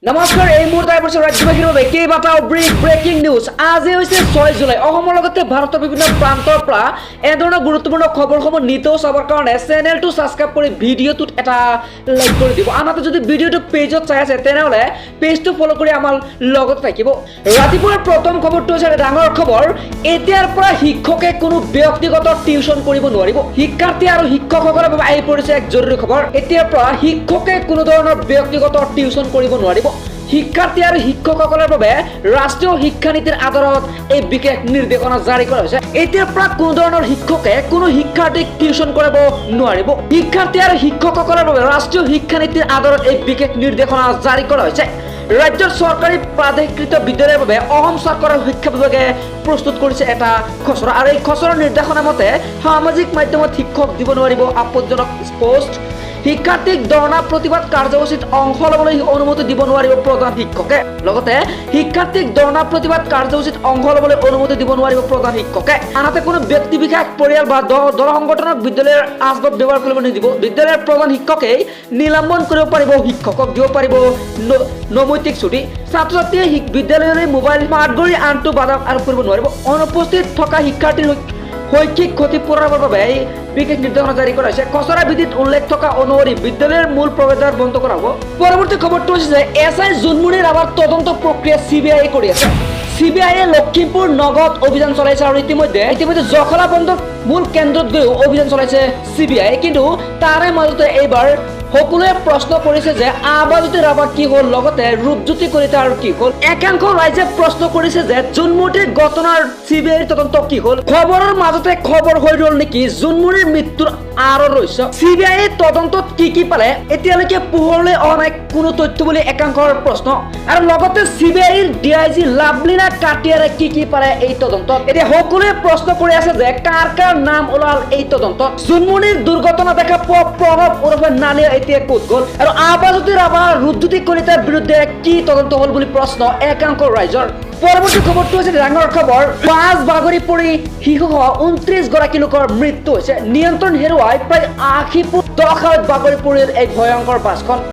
নমস্কাৰ, এই মুহূৰ্তে আহি পৰিছে ৰাজ্যবাসীৰ বাবে কেইবাটাও ব্ৰেকিং নিউজ। আজি হৈছে 6 জুলাই। অসমৰ লগতে ভাৰতৰ বিভিন্ন প্ৰান্তৰ পৰা এনেধৰণৰ গুৰুত্বপূৰ্ণ খবৰসমূহ নিতৌ চাবৰ কাৰণে চেনেলটো ছাবস্ক্ৰাইব কৰি ভিডিঅ'টোত এটা লাইক কৰি দিব। আনহাতে যদি ভিডিঅ'টো পেজত চাই আছে, তেনেহ'লে পেজটো ফ'ল' কৰি আমাৰ লগত থাকিব। ৰাতিপুৱাৰ প্ৰথম খবৰটো হৈছে এটা ডাঙৰ খবৰ। এতিয়াৰ পৰা শিক্ষকে কোনো ব্যক্তিগত টিউচন কৰিব নোৱাৰিব। শিক্ষাৰ্থী আৰু শিক্ষকসকলৰ বাবে আহি পৰিছে এক জৰুৰী খবৰ। এতিয়াৰ পৰা শিক্ষকে কোনো ধৰণৰ ব্যক্তিগত টিউচন কৰিব নোৱাৰিব। শিক্ষাৰ্থী আৰু শিক্ষকসকলৰ বাবে ৰাষ্ট্ৰীয় শিক্ষানীতিৰ আধাৰত এই বিশেষ নিৰ্দেশনা জাৰি কৰা হৈছে। এতিয়াৰ পৰা কোনো ধৰণৰ শিক্ষকে কোনো শিক্ষাৰ্থীক টিউচন কৰাব নোৱাৰিব। শিক্ষাৰ্থী আৰু শিক্ষকসকলৰ বাবে ৰাষ্ট্ৰীয় শিক্ষানীতিৰ আধাৰত এই বিশেষ নিৰ্দেশনা জাৰি কৰা হৈছে। ৰাজ্যৰ চৰকাৰী প্ৰাদেশীকৃত বিদ্যালয়ৰ বাবে অসম চৰকাৰৰ শিক্ষা বিভাগে প্ৰস্তুত কৰিছে এটা খচৰা আৰু এই খচৰাৰ নিৰ্দেশনা মতে সামাজিক মাধ্যমত শিক্ষক দিব নোৱাৰিব আপত্তিজনক পোষ্ট। শিক্ষাৰ্থীক ধৰ্ণা প্ৰতিবাদ কাৰ্যসূচীত অংশ ল'বলৈ অনুমতি দিব নোৱাৰিব প্ৰধান শিক্ষকে। লগতে শিক্ষাৰ্থীক ধৰ্ণা প্ৰতিবাদ কাৰ্যসূচীত অংশ ল'বলৈ অনুমতি দিব নোৱাৰিব প্ৰধান শিক্ষকে। আনহাতে কোনো ব্যক্তি বিশেষ, পৰিয়াল বা দল সংগঠনক বিদ্যালয়ৰ আচবাব ব্যৱহাৰ কৰিব নিদিব। বিদ্যালয়ৰ প্ৰধান শিক্ষকেই নিলম্বন কৰিব পাৰিব শিক্ষকক, দিব পাৰিব নৈমিত্তিক ছুটি। ছাত্ৰ ছাত্ৰীয়ে বিদ্যালয়লৈ মোবাইল, স্মাৰ্ট ঘড়ী আনটো বাধা আৰোপ কৰিব নোৱাৰিব। অনুপস্থিত থকা শিক্ষাৰ্থীৰ শৈক্ষিক ক্ষতি পূৰণৰ বাবে এই বিশেষ নিৰ্দেশনা জাৰি কৰা হৈছে। খচৰা বিধিত উল্লেখ থকা অনুসৰি বিদ্যালয়ৰ মূল প্ৰৱেশদ্বাৰ বন্ধ কৰা হ'ব। পৰৱৰ্তী খবৰটো হৈছে যে এছ I Jonmoni ৰাভাৰ তদন্ত প্ৰক্ৰিয়া চিবিআই কৰি আছে। চিবিআইয়ে লখিমপুৰ নগৰত অভিযান চলাইছে আৰু ইতিমধ্যে জখলা বন্দৰ মূল কেন্দ্ৰত গৈও অভিযান চলাইছে চিবিআই। কিন্তু তাৰে মাজতে এইবাৰ সকলোৱে প্ৰশ্ন কৰিছে যে আবাজ্যোতি ৰাভা কি হ'ল, লগতে ৰূপজ্যোতি কলিতাৰ কি হ'ল? একাংশ ৰাইজে প্ৰশ্ন কৰিছে যে জোনমণিৰ ঘটনাৰ চিবিআইৰ তদন্ত কি হ'ল? খবৰৰ মাজতে খবৰ হৈ ৰ'ল নেকি জোনমণিৰ মৃত্যুৰ আঁৰৰ ৰহস্য? চিবিআইয়ে তদন্তত কি কি পালে, এতিয়ালৈকে পোহৰলৈ অহা নাই কোনো তথ্য বুলি একাংশৰ প্ৰশ্ন। আৰু লগতে চিবিআইৰ ডিআইজি লাভলীনা কাটিয়াৰে কি কি পালে এই তদন্তত? এতিয়া সকলোৱে প্ৰশ্ন কৰি আছে যে কাৰ কাৰ নাম ওলাল এই তদন্তত? জোনমণিৰ দুৰ্ঘটনা দেখা পোৱা প্ৰণৱ ওৰফে নালিয়া এতিয়া ক'ত গ'ল আৰু আবাজ্যোতি ৰাভা, ৰূপজ্যোতি কলিতাৰ বিৰুদ্ধে কি তদন্ত হ'ল বুলি প্ৰশ্ন একাংশ ৰাইজৰ। পৰৱৰ্তী খবৰটো হৈছে ডাঙৰ খবৰ। বাছ বাগৰি পৰি শিশুসহ 29 গৰাকী লোকৰ মৃত্যু হৈছে। নিয়ন্ত্ৰণ হেৰুৱাই প্ৰায় 80 ফুট দ খালত বাগৰি পৰিল এই ভয়ংকৰ বাছখন।